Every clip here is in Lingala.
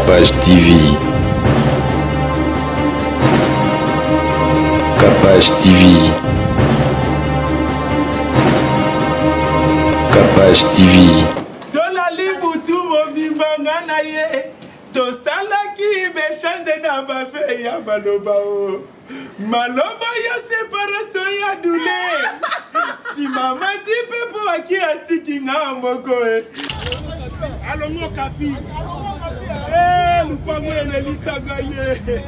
Capage TV. Capage TV. Capage TV. Tolali butu mobimba nga na ye tosalaki bechande na bafe ya maloba o maloba ya separation ya doule nsima mati mpe mpo aki atiki nga moko e alongo kapi eh, lupango elelisa ngai ye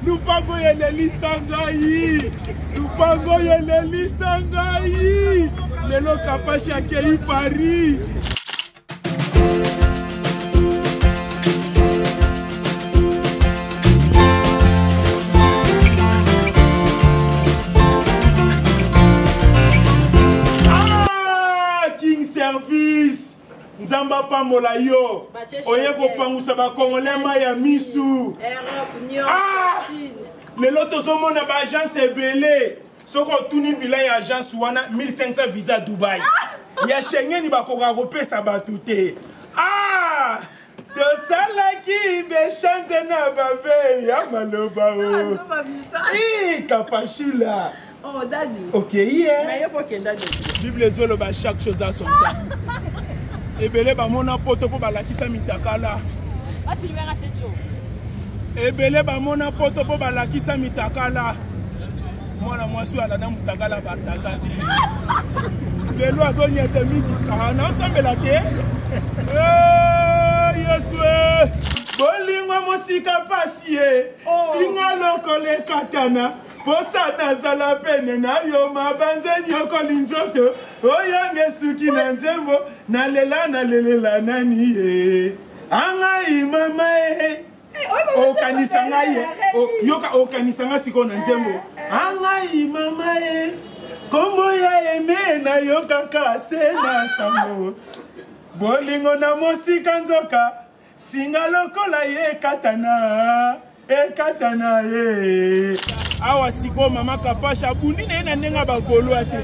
lupango elelisa ngai lupango elelisa ngai lelo kapashi akei paris Ah, King Service nzambe apambola yo oye kopangusa bakongole mai ya misu ah! lelo tozomona baagence ebele soki otuni bilan ya agence wana 1500 visa dubai ya shengeni bakokaka kopesa bato te ah! tosalaki bechanze na babe ya maloba o ah, kapashula Oh, daddy. okei ye bible ezoloba chaque chose a son temps ebele bamona poto mpo balakisa mitakala ebele bamona poto mpo balakisa mitakala mwana mwasi oyo alanda mutakala batata te lelo azonyata mingi ah, nasambela te eh, yesu eh. bolingo mosika pasi ye oh. singa lokola ekatana posa nazala pene na yo mabanza enyokoli nzoto oyange suki na nzembo nalela nalelela nani ye angai mama e eh, okanisa ngai ye yoka okanisa ngai sikoyo na nzembo eh, eh. angai mama e nkombo ya eme nayokaka se na sango bolingo na mosika nzoka singa lokola ye ekatana ekatana ye awa sikoyo mama kapasha abundi na ye na ndenge ya bagoloa te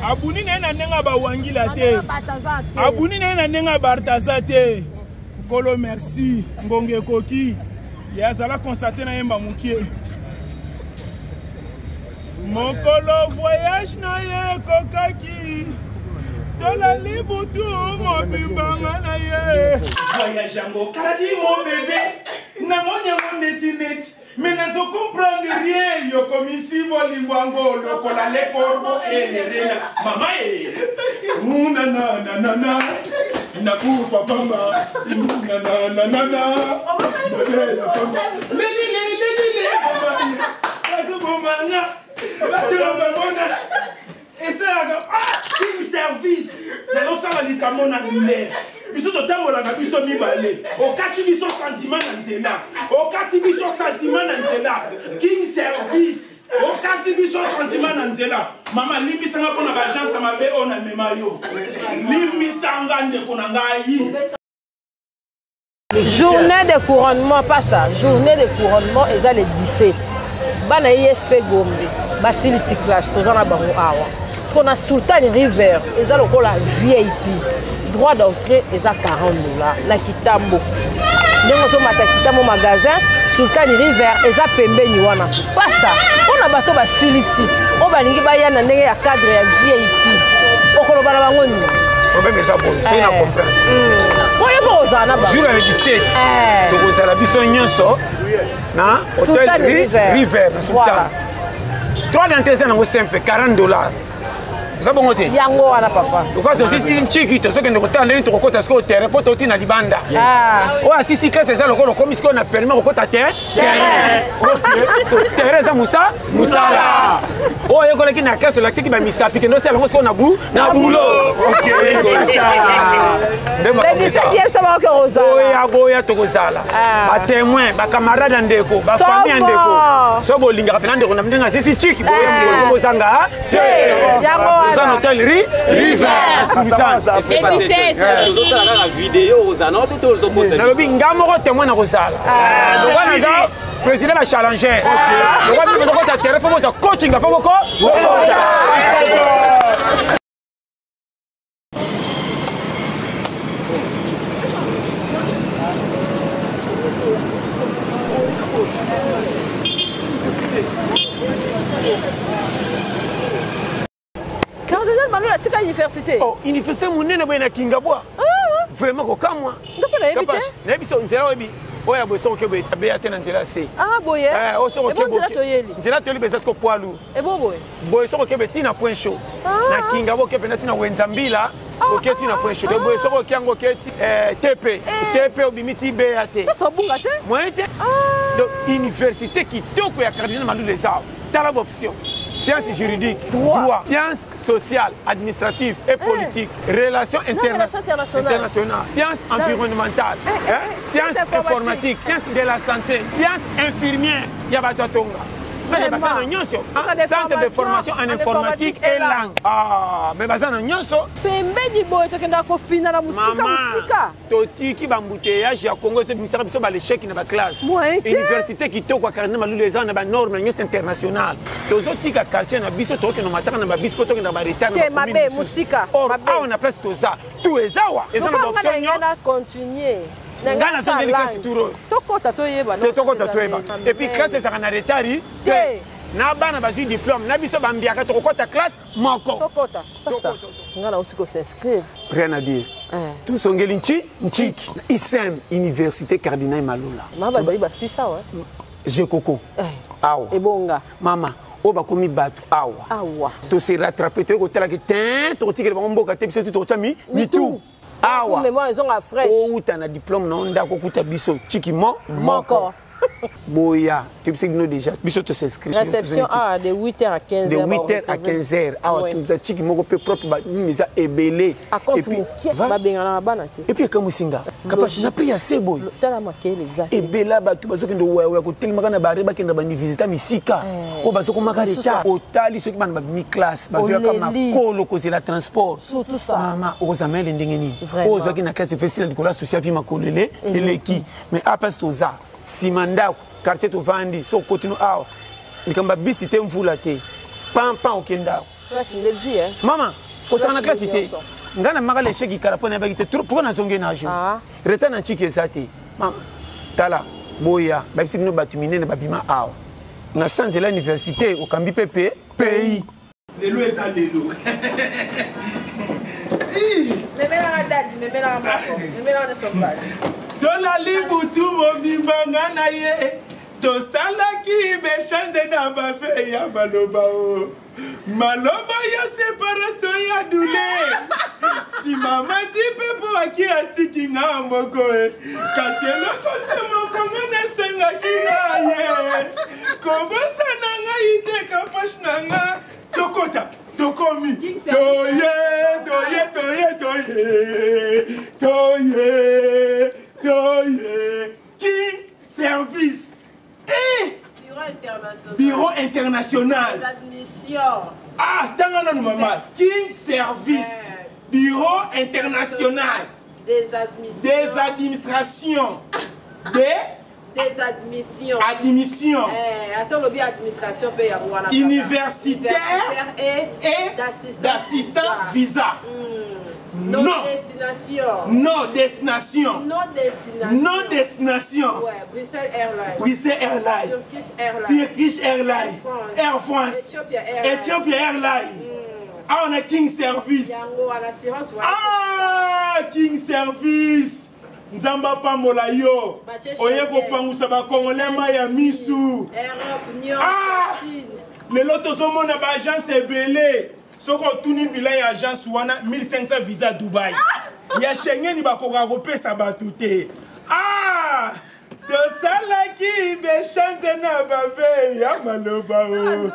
abundi na ye na ndenge ya bawangila te abundi na ye na ndenge ya bartaza te nkolo merci ngonga ekoki ye azala constate na yemba mokie mokolo voyage na ye ekokaki tolali butu mobimba nga na ye voyage yango kati mon bebe namoni yango neti neti me nazo comprendre rien yokomisi bolingo yango lokola le corbo elerena mama e unanananana nakufa pamba nanananana lelilelelile bazobomanga bato bamona esalaka ah, king service nazosala likambo na douleur biso totambolaka biso mibale okati biso sentiment na nzela okati biso sentiment na nzela king service okati biso sentiment na nzela mama limbisanga mpo na baagence ya mabe oyo namema yo limbisanga ndeko na ngai Journée de couronnement, pasta. Journée de couronnement, eza le 17. Bana ISP Gombe, basilisi classe, toza na bango awa. Ce qu'on a Sultan River, eza lokola VIP. Droit d'entrée eza 40 dollars na Kitambo. Ndenge ozomata Kitambo magasin, Sultan River eza pembeni wana. Pasta, mpona bato basilisi oyo balingi baya na ndenge ya cadre ya VIP, okoloba na bango nini? Problème eza boye, soki na eh. comprendre. Hmm. Oyo mpo kozala na bango. Jour ya le 17, eh. tokozala biso nyonso na hôtel River na Sultan. Droit d'entrée eza nango simple 40 dollars. eza bongo te yango wana papa lokola tosisi nciki tozokende kotala ndenge tokokota sikoyo terrain mpo touti na libanda ah. oyo asisi klese eza lokola okomi sikoyo na permis kokota te terrain terrain eza musa mosala oyo oyekolaki na klase olakisaki bamisapi kende osala yango sikoyo na bu na bulo oya boya tokozala ah. batemoin bacamarade ya ndeko bafamille ya ndeko so bolingaka mpena ndeko na ndenge asisi chiki boya eh. bozanga te oza na hotel ri river sultan nalobi nga moko temoin na kozala ah. lokola naza président ba challenger lokola bino bozokota terrain fo bozwa coaching fo boko Université. Oh, université monene boye na Kingabwa. Ah. Vraiment kokamwa. Nga mpe nayebi te. Nayebi so nzela oyebi oyo ya boye soki oke boye abeya te na nzela se. Ah boye. Eh, oyo soki oke nzela toyeli. Nzela toyeli eza siko poids lourd. Ebo boye. Boye soki oke boye ti na point chaud. Ah. Na Kingabwa oke mpenza ti na Wenza Mbila. Ah, oke ti na point chaud. Boye soki oke yango oke ti eh, TP. Eh. TP obimi ti beya te. Obunga te. Moyen te. Donc université kitoko ya Cardinal Malula eza tala ba option. Sciences juridiques, droit, droit. Sciences sociales, administratives et politiques, eh. Relations interna internationales, sciences environnementales, eh, hein? Sciences informatiques, sciences de la santé, sciences infirmières, ya bato atonga. Seke baza na nyonso centre de formation en informatique et langue. Ah, mais baza na nyonso. Pembeni boye tokendaka kofina na mosika mosika. Totiki bambouteillage ya Congo ezobimisaka biso balechec na baclasse. Université kitoko ya Cardinal Malulu eza na banorme nyonso internationale. Tozotika quartier na biso, tokokende mataka na babisi mpo tokenda baretard. Te mabe mosika. Or awa na place toza tout ezawa eza na baoption nyonso. Ngai nazongeli classe tour oyo. Tokota toyeba. Te tokota toyeba. Et puis classe ezalaka na retard te. Na bana bazwi diplôme na biso bambiaka tokokota classe moko. Tokota. Pasta, ngai nauti kos'inscrire. Rien à dire. Tosongeli nchi nchiki. ISEM, Université Cardinal Malula. Mama bazali basisa wa. Jekoko. Awa. Ebonga. Mama, oyo bakomi bato awa. Awa. Tose rattraper, toyei kotalaki te, tokotikela bango mboka te, biso ti tokotya mitu. Awa. Mémoire ezonga fraîche. Outa na diplôme na ndako okuta biso chiki mo moko. Boya, toyebisaki bino déjà, biso tos'inscrire. Réception ah, de 8h à 15h. De 8h à 15h. Awa toza chiki moko pe propre ba nini eza ebele. A compte mokie babengana na bana te. Et puis ekamwisi nga, Kapashi na prix ya se boye. Tala makele eza. Ebela bato bazokende wewe kotelemaka na bare bakenda bandi visita misika. Oyo bazokomaka retard. Otali soki bana babimi classe, bazoyaka makolo kozela transport. Surtout ça. Mama, okozala mayele ndenge nini? Oyo ozwaki na classe efesila likolo ya social vie makolo ele eleki. Mais apa toza nsima ndako quartier tovandi so okotino awa likambo ya bisi te mvula te pampan okenda Classe nde vie, hein. Mama kosaka na Classe classe te nyonso. Ngai namaka l'échec kala mpo nayebaki te pourquoi nazongi na jour retard na ntiki eza te. Mama tala boya bayebisi bino bato minene babima awa na sa nzela université okambi mpe pe pays. Lelo eza lelo. Memelaka dadi, memelaka moko, memelaka nyonso mbala. Tolali butu mobimba nga na ye tosalaki beshande na bafe ya maloba o maloba ya separation ya dule nsima mati mpe mpo aki atiki nga moko e kasi eloko se moko nga nasengaki nga ye kobosana ngai te kapache na nga tokota tokomi toye toye toye toye toye toye King Service. Eh! Bureau international. Bureau international. Admission. Ah, tanga nanu mama. King Service. Bureau international. Des admissions. Des administrations. Des Des admissions. Admissions. Eh, attends, le bien administration paye à Rwanda. Universitaire et d'assistant visa. Non. Non. Destination. Non destination. Non destination. Non destination. Ouais, Bruxelles Airlines. Bruxelles Airlines. Turkish Airlines. Turkish Airlines. Air Air France. Ethiopia Airlines. Ethiopia Airlines. Ah, on a King Service. Yango, à l'assurance. Ouais. Ah, King Service. Nzamba pambola yo. Batie Oye Schengen. kopangusa ba Congolais ma ya misu. Europe, New York, Ah! Chine. Lelo tozomona ba agence ebele. Soko otuni bilan ya agence wana 1500 visa Dubai. Ya Schengen bakoka kopesa bato te. Ah! Tosalaki bechanze na bave ya maloba o.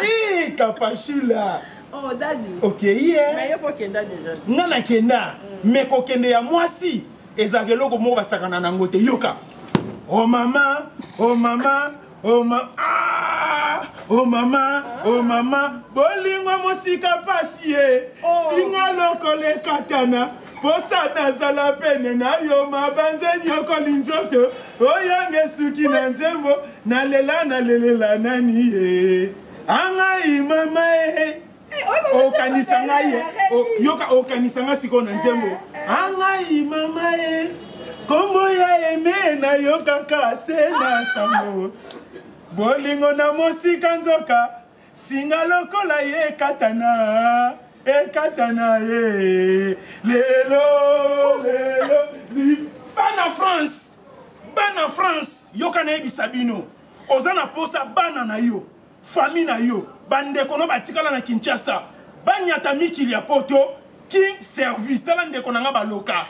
Eh, Kapashula. Oh, daddy. Okei ye. Mais yo po kenda déjà. Nga nakenda, me kokende ya mwasi ezalaka eloko moko basakana nango te. Yoka. Oh mama, oh mama, oh mama, ah, oh mama, oh mama, bolingo mosika pasi ye. Singa lokola ekatana, posa nazala pene na yo mabanze nyokoli nzoto, oyange suki na nzembo, nalela nalelela nani ye. Angai mama ye. Okanisa ngai ye. Yoka okanisa ngai sikoyo na nzembo. Angai mama ye. Kombo ya eme nayokaka se na sango. Bolingo na mosika nzoka, singa lokola ye katana. Ekatana ye lelo lelo. Bana France, bana France, yoka nayebisa bino, oza na posa bana na yo, famille na yo, bandeko no batikala na Kinshasa, banyata mikili ya poto. King Service, tala ndeko na nga baloka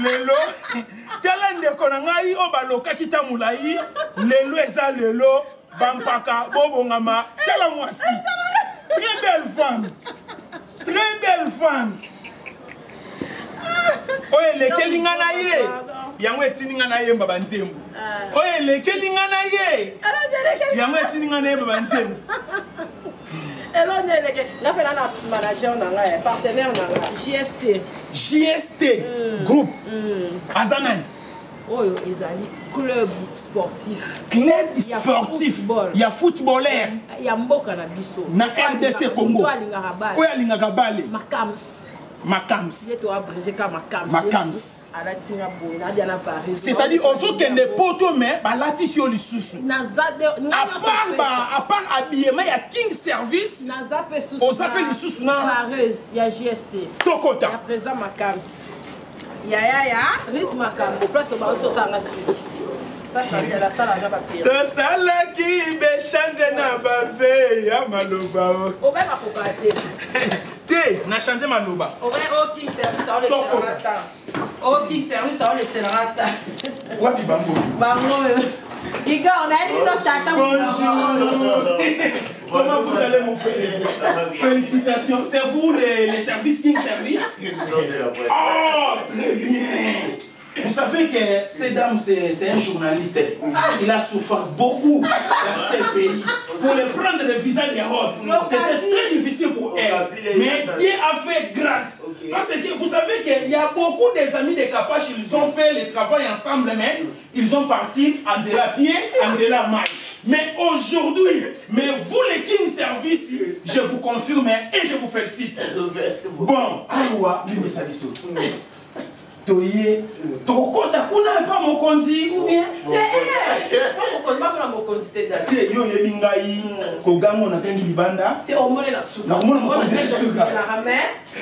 lelo, tala ndeko na ngai oyo balokaki ta molai lelo, eza lelo bampaka bobongama. Tala mwasi, très belle femme, très belle femme oyo elekeli nga na ye, yango etindi nga nayemba banzembo. Oyo elekeli nga na ye, yango etindi nga nayemba banzembo. Eloni eleke nga mpe na manager na ngai, partenaire na ngai, JST. JST Groupe. Aza nani? Oyo ezali club sportif. Club sportif ya footballer ya mboka na biso. Na RDC Congo. Oyo alingaka bale. Oyo alingaka bale. Makams. Makams. Ye to abrégé ka Makams. Makams. Alatinga boye nadia na vareuse. C'est-à-dire ozokende poto, mais balatisi yo lisusu. Naza à part habillement ya King Service. Naza mpe susu. Oza mpe lisusu na vareuse ya JST. Tokota. Ya président Makams, yaya ya Rit Makambo, place to bauti osanga suki, tosalaki bechange na bave ya maloba. O obeka koka te. Te, na change maloba. O King Service aoleselanga ta, o King Service aoleselanga ta. Wapi bango? Bango oyo, Igor, nayebi bino tata. Bonjour. Comment vous allez, mon frère? Félicitations. C'est vous les services King Service? Oh, très bien. Vous savez que ces dames, c'est un journaliste. Il a souffert beaucoup dans ce pays. Pour le prendre le visa d'Europe, c'était très difficile pour elle. Mais Dieu a fait grâce. Parce que vous savez qu'il y a beaucoup des amis de Kapash, ils ont fait le travail ensemble, mais ils ont parti en de la pied, en de la maille. Mais aujourd'hui, mais vous les King Service, je vous confirme et je vous félicite. Bon, aïwa, limisa biso. Toye, tokokota kuna epa mokonzi ou bien? Bamona mokonzi te. Te, yo oyebi ngai kogango natangi libanda. Te, omoni na suka. Nakomona mokonzi na suka.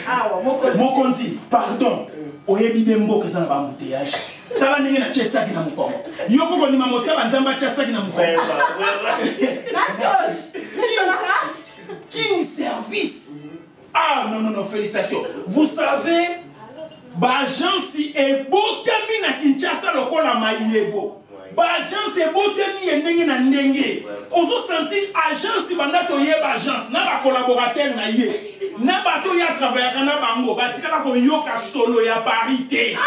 Awa mokonzi. Mokonzi, pardon, oyebi nde mboka eza na baembouteillage. Tala ndenge natie saki na mokongo. Yo koko ndima mosala Nzambe atia saki na mokongo. King Service, ah non, non, non, félicitations. Vous savez, baagence ebotami na Kinshasa lokola mayebo. Baagence ebotami ye ndenge na ndenge. Ozosentir agence, banda toyeba agence na bacollaborateur na ye na bato oyo atravaillaka na bango, batikala koyoka solo ya Paris te.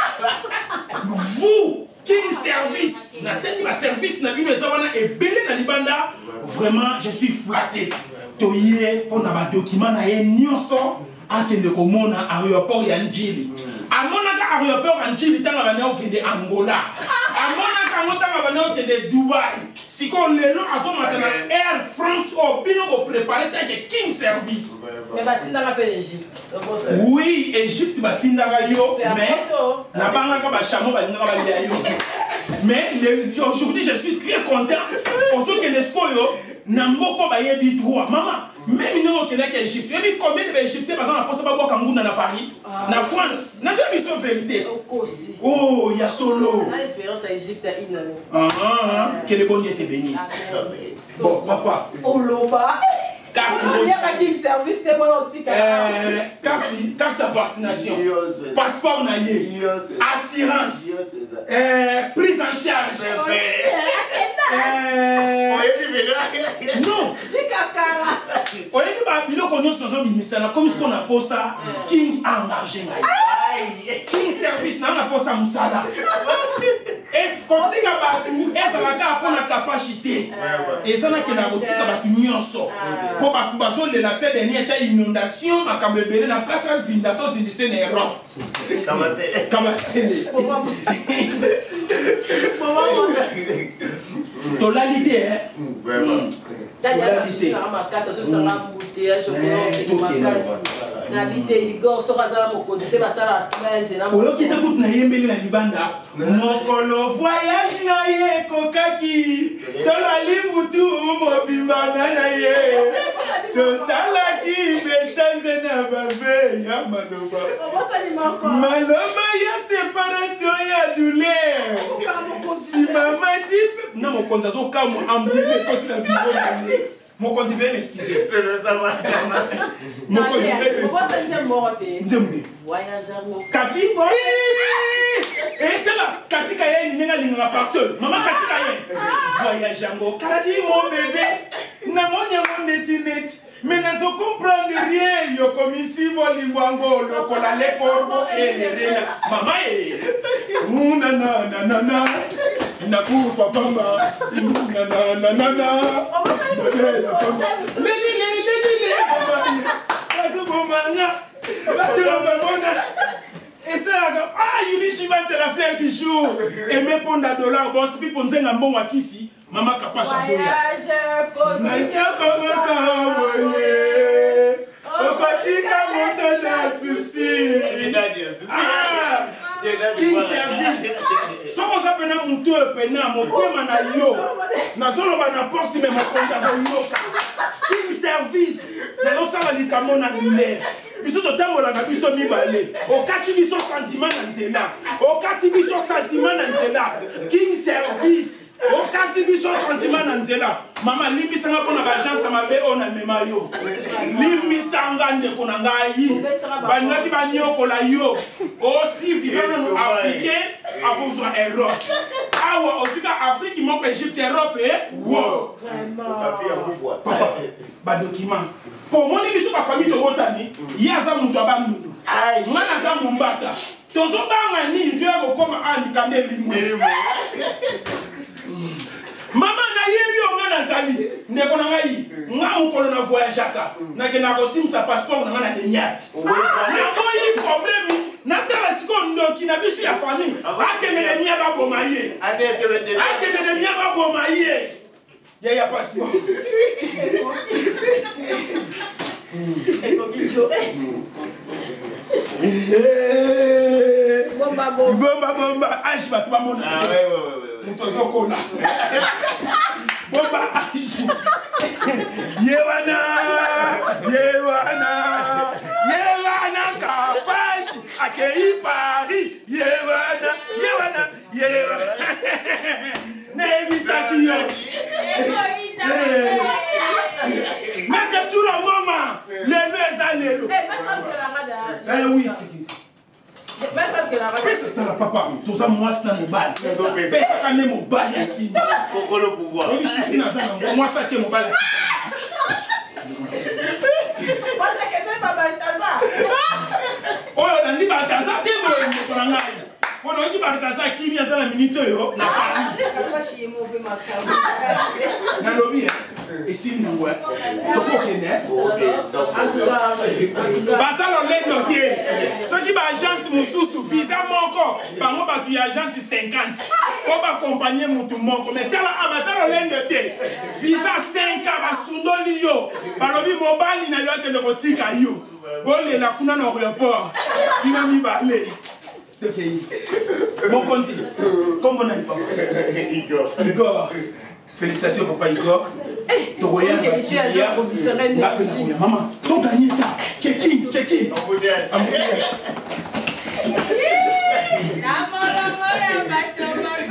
Vous, King Service, natangi baservice na bino eza wana ebele na libanda. Vraiment, je suis flatté. Toye mpona badocument na ye nyonso, akende komona aéroport ya Njili. Amonaka aéroport ya Njili ntango abandi okende Angola, amonaka yango ntango abandi okende Dubai. Sikoyo lelo azomata na Air France oyo bino boprépare take King Service. Mais batindaka mpe na Égypte. Oui, Égypte batindaka yo, mais nabangaka bachameau balingaka balia yo. Mais aujourd'hui, je suis très content. Ozokende sikoyo na mboka bayebi droit. Mama, même ndenge okendaki Égypte, oyebi combien de baégyptien baza na mposa babwaka ngunda na Paris, na France? Nazoyebi biso vérité. Okosi. Oh, ya solo. Na expérience ya Égypte ya une année. Ah, ah, que le bon Dieu te bénisse. Bon, papa. Oloba. Carte. Yaka King Service te mpona otika. Carte ya vaccination, passeport na ye, assurance, prise en charge. Non. Jikakala. Oyebi babiloko nyonso ozobimisa na komi siko na posa King engage ngai. King Service naa na posa mosala. Kotika bato ezalaka mpona Kapashi te, eza nakenda kotika bato nyonso, mpo bato bazolela ces dernier ta inondation, makambo ebele na place azinda, tozindise na Europe Kabasele. Tolali te. Tolali te. Makasi azosalanga embouteillage, okende makasi. Nabi te Igor soki aza na mokonzi te basalaka tuna ya nzela. Oyoki te kutu nayembeli na libanda mokolo voyage na ye ekokaki tolali butu mobimba nga na ye tosalaki bechange na bave ya maloba maloba ya separation ya douleur nsima mati na mokonzi azokamwa ambulime ekoti na biro na ye mokonzi veuillez m'excuser mokonzi nzembo kati etala katika ye ndenge alingaka partout mama katika ye voyage yango kati mon bebe namoni yango neti neti me nazo comprendre rien yokomisi bolingo yango lokola le corbo elerena mama e unanananana nakufa pamba nanananana lelilelelile bazobomanga bato bamona esalaka ah yuli shibanza la fleur du jour aime ponda dollar bos pipo nzenga mbongo akisi mama kapasha azoya nanyakomasa boye okotika moto na susi ah! King service soki oza mpena motu oyo mpena motema na yo nazoloba na porte me mokonzi akoyoka king service nazosala likambo na lulere biso totambolaka biso mibale okati biso sentiment na nzela okati biso sentiment na nzela king service okati biso sentiment na nzela mama limbisanga mpo na baagence ya mabe oyo namema yo limbisanga ndeko na ngai balingaki banyokola yo osi visa nanu africain akozwa europe awa osika afrique moko egypte europe e wo badokima mpo omoni biso bafamille tobotani ye aza moto ya bandundu ngai naza mombata tozobanga nini toya kokoma awa mikanda elimwe mama nayebi yo nga nazali ndeko na ngai nga mokolo na voyageaka nakendaka kosimisa passeport na ngai na deniapi naboyi problème natala sikoyo ndoki na biso ya famille akende denia baboma ye akende denia baboma ye yaya passeport bomba bomba age bato bamona ah, moto azokola bomba age ye wana ye wana ye wana kapashi akei paris ye wana ye wana ye wana nayebisaki yo mete tura ngoma lelo eza lelo oui siki pesa tala papa toza mwasi na mobali pesaka nde mobali ya nsima oyebi susi naza nango mwasi ake mobali oyo nandi baltaza te boye ndeko na ngai mpo nayoki baltaza akimi aza na miniti oyo na paris nalobi esili nango tokokende baza lolendo te soki baagence mosusu visa moko bango bato ya agence 50 mpo bakompagne motu moko mai tala a baza lolendo te visa 5 basundoli yo balobi mobali na yo akende kotika yo bolela kuna na aéroport bino mibale tokei mokonzi nkombo nani papa igor igor félicitations papa igor eh, tokoya mama toganye ta checking checking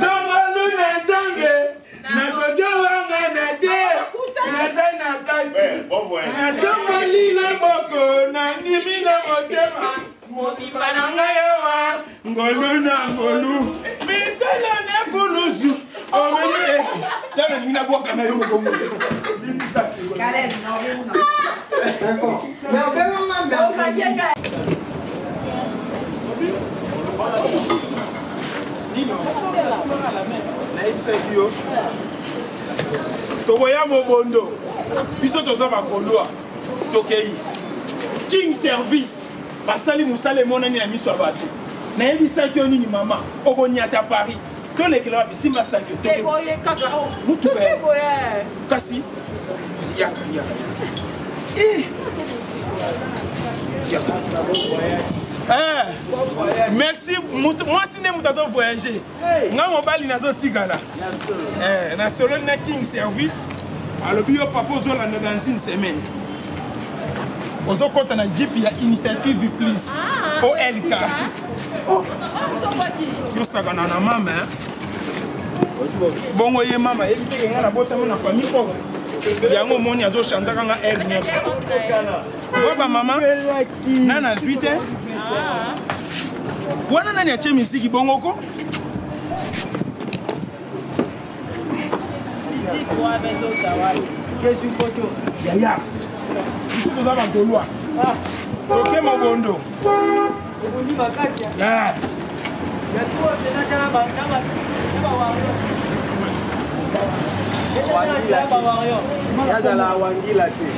tongolu na nzambe nakoki owangana te naza na kati natomboli loboko nandimi na motema mobimba na ngai awa ngolu na ngolu misala na kulusu omemi tala nalingi nabwaka na yo mokongo nayebisaki yo tokoya mobondo biso toza bakolwa tokei king service basali mosala emonani na miso ya bato nayebisaki yo nini mama okonyata paris tolekela wapi simba saki oh. mutuka kasi yaka yaka eh. Eh, merci mwasi nde moto azo voyage nga mobali nazotikala eh, nasololi na king service alobi yo papa ozolanda dans une semaine ozokɔta na jeep ya initiative plus ah, olk oh. yosakana na mama eh? bongo ye mama yebi teke ngai nabotama na famille pauvre yango omoni azochanzaka nga aire nyonso oyo bamama na nazwi te wana nani atie miziki bongo ko yaya biso toza bagolois toke mobondo Yazala wangila te.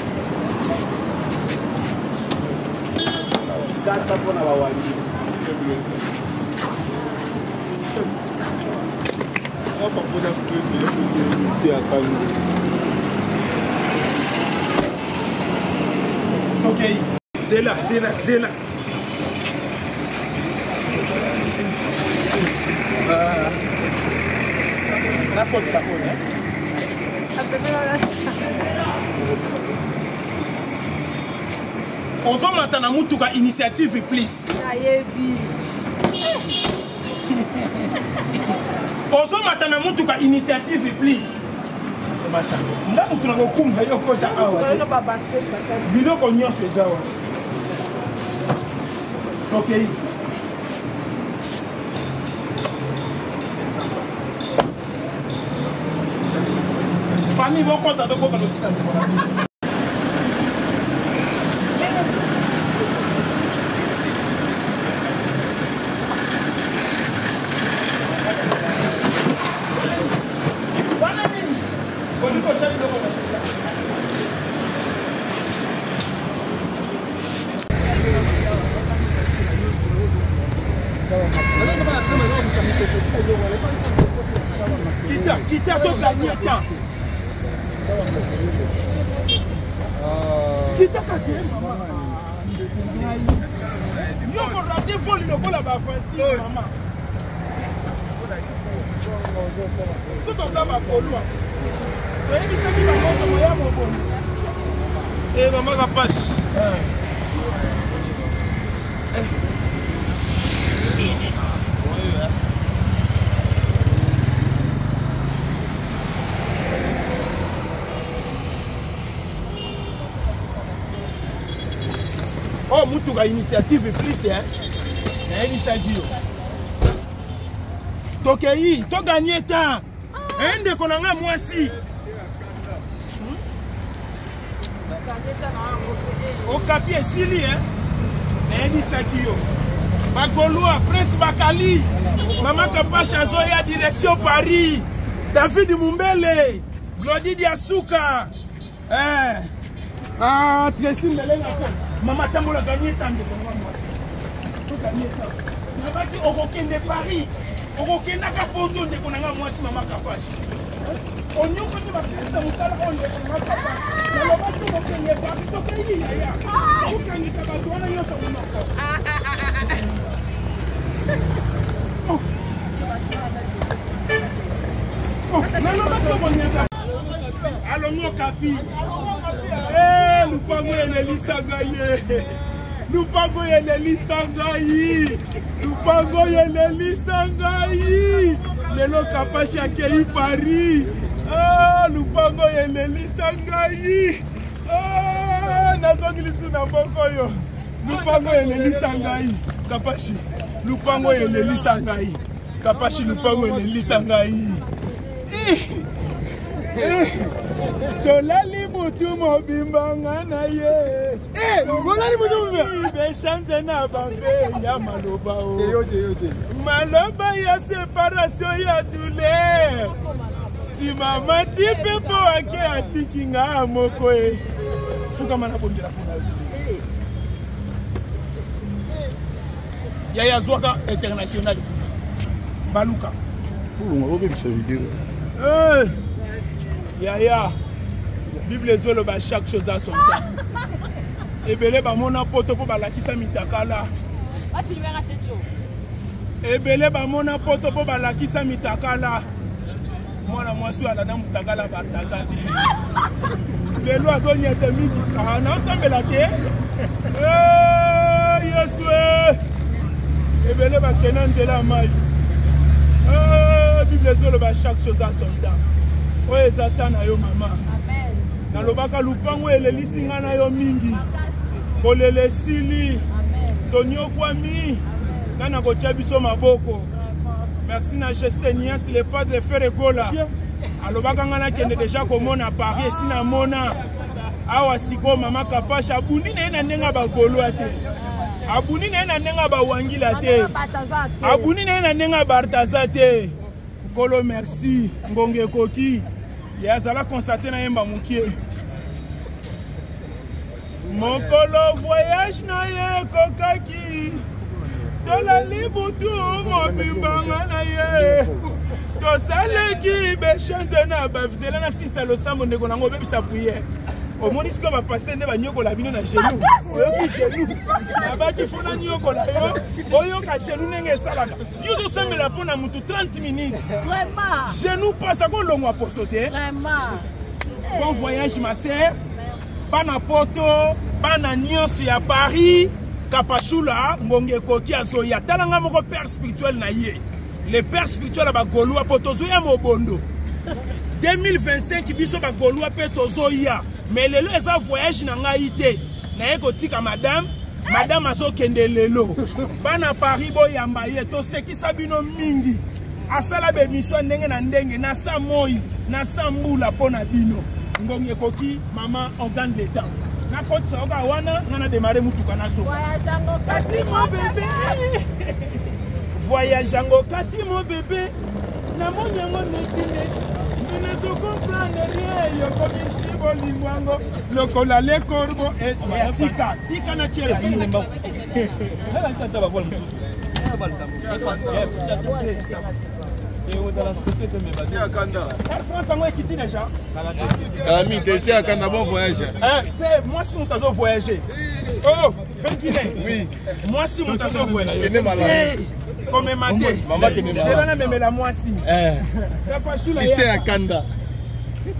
Kata mpona bawangila. Okay. Zela, zela, zela. Euh, nakotisa oyo ozomata na mutuka initiative please nayebi ozomata na mutuka initiative please mata nga motu na kokumba yo kota awa biloko nyonso eza wana tokei famille bokota tokota totika ndeko na bino Kita, kita to gagner temps. Kita kake mama. Yo ko rater vol lokola ba aventure mama. Soki toza ba gaulois. Toyebisaki bango tokoya mobondo. Eh mama Kapash. Eh. oyo oh, motuka initiative plus eh? nayebisaki yo tokei toganye temps eh, ndeko na ngai mwasi okapi esili eh? Nayebisaki yo bagolois prince bakali mama kapasha azoya direction paris david mumbele glodi diasuka eh. ah, tracy mbelenga ko mama tambola ganye tande konga mwasi toganye ta nabaki okokende paris okokendaka poto ndeko na nga mwasi mama kapashi onyokoli bakristo mosala oyo ndeko na nga kapashi nalobaki okokende paris tokei yaya okangisa bato wana nyonso monoko nalobaki okonyata alongo kapi eh, lupango elelisa ngai ye lupango elelisa ngai lupango elelisa ngai lelo kapashi akei paris ah, lupango elelisa ngai ah, nazongi lisusu na mboka oyo lupango elelisa ngai kapashi lupango elelisa ngai kapashi lupango elelisa ngai Eh, tolali butu mobimba nga na ye eh, bolali butu mobimba bechange na banve ya maloba o maloba ya separation ya douleur nsima mati mpe mpo ake atiki nga moko e fukama na bondela mpona yaya azwaka international baluka olonga obebisa video eh, yaya bible ezoloba chaque chose a son temps. Ebele bamona poto mpo balakisa mitakala. Ebele bamona poto mpo balakisa mitakala. Mwana mwasi oyo alanda mutakala batata te. Lelo azonyata mingi. Ah, nasambela te. Eh, Yesu eh. Ebele bakenda nzela ya mai. Eh, Bible ezoloba chaque chose a son temps. Oyo eza temps na yo mama. Nalobaka lupango elelisi nga na yo mingi. Kolela esili. Tonyokwami. Nga nakotia biso maboko. Merci na Geste Nias le padre Ferre Gola. Alobaka nga nakende deja komona Paris esi namona. Awa sikoyo mama Kapash abundi na ye na ndenge ya bagolois te. Abundi na ye na ndenge ya bawangila te. Abundi na ye na ndenge ya Bartaza te. Nkolo merci, ngonga ekoki. Ye azala constate na yemba mokie. Mokolo voyage na ye ekokaki, tolali butu mobimba nga na ye tosalaki bechante na bavizela na sisa losambo ndeko nango obebisa priere. Omoni sikoyo bapaster nde banyokola bino na genou. Oyoki genou nabaki fo nanyokola yo, oyoka genou ndenge esalaka. Yo ozosambela mpo na mutu 30 minutes. Vraiment. Genou pasa kolongwa poso te. Vraiment. Bon voyage ma sœur. Bana poto, bana nyonso ya Paris, Kapashula, ngonga ekoki azoya. Tala nga moko père spirituel na ye. Le père spirituel ya ba Gaulois po tozoya mobondo. 2025 biso ba Gaulois pe tozoya. Mais lelo eza voyage na ngai te. Naye kotika madame, madame azokende lelo. Bana Paris boyamba ye, tosekisa bino mingi. Asala ba émission ndenge na ndenge, na sa moi, na sa mbula po na bino. Ngonga ekoki, mama, on gagne le temps. Nakotisa oka wana, nga na démarrer mutuka na zo. Voyage yango kati mon bébé. Voyage yango kati mon bébé. Namoni yango neti neti. Mais nazo comprendre rien, yo komisi bolingo yango lokola le corbeau et ya tika, tika na tiela yo. Air France yango ekiti déjà. Ami, t'es à Kanda, bon voyage. Te, moi si moto azo voyager. Oh, Fekine. Oui. Moi si moto azo voyager. Kende malamu. Hey, komema te. Mama kende malamu. Zela na memela mwasi. Kapashula T'es ya. à Kanda.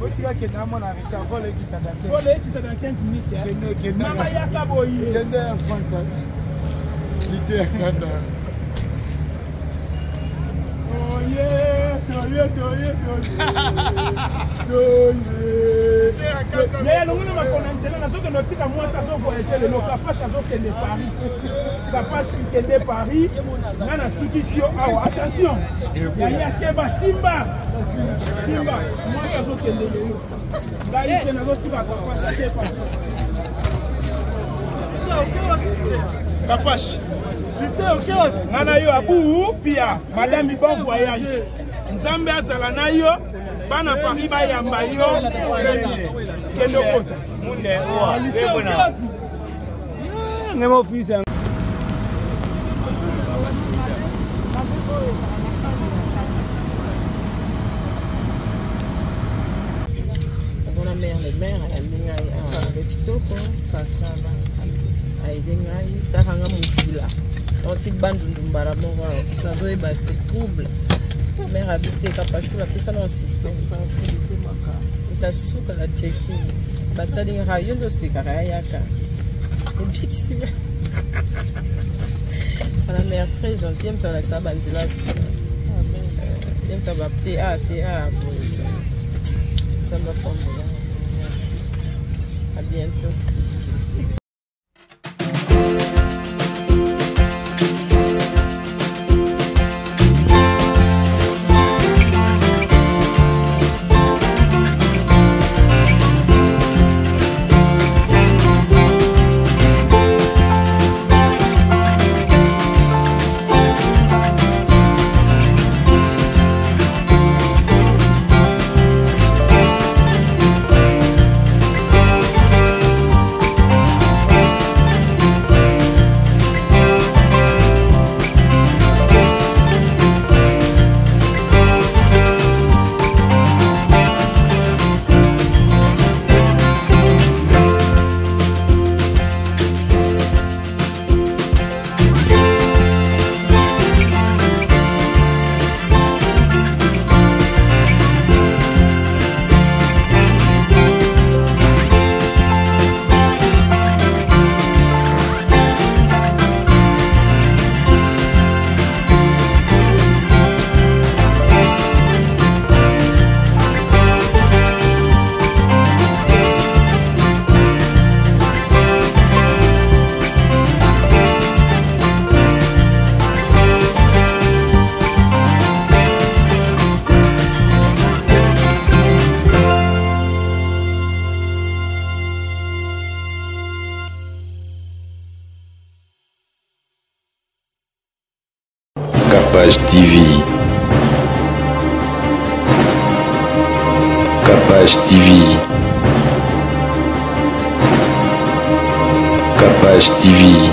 Otika kende amona retard, vol ekita dans 15. Vol ekita dans 15 minutes. Kende, kende. Mama yaka boye. Kende Air France. T'es à Kanda. Toye, toye, toye, toye. Toye. Yaya longo na makolo na nzela nazokende otika mwasi azovoyage lelo. Kapash azokende Paris. Kapash kende Paris. Nga nasukisi yo awa. Attention. Yaya keba simba. Simba mwasi azokende lelo. Ngai te nazotika Kapash ake Paris. Kapash. Nga na yo abu pia. Madame bon voyage. Nzambe azala na yo. Bana Paris bayamba yo. Kende okota. Azona mère le maire ayambi ngai awa na kitoko aide ngai takanga mokila oti bandundu mbala moko awa nazoyeba te trouble mère habite Kapashula apesa na système etasuka na checking batali ngaka yo nde osekaka yayaka ebikisi wana mère très gentille moto alakisa banzela ye moto abapte a te a boye nzambe apambola. Merci, à bientôt. Capage TV. Capage TV. Capage TV.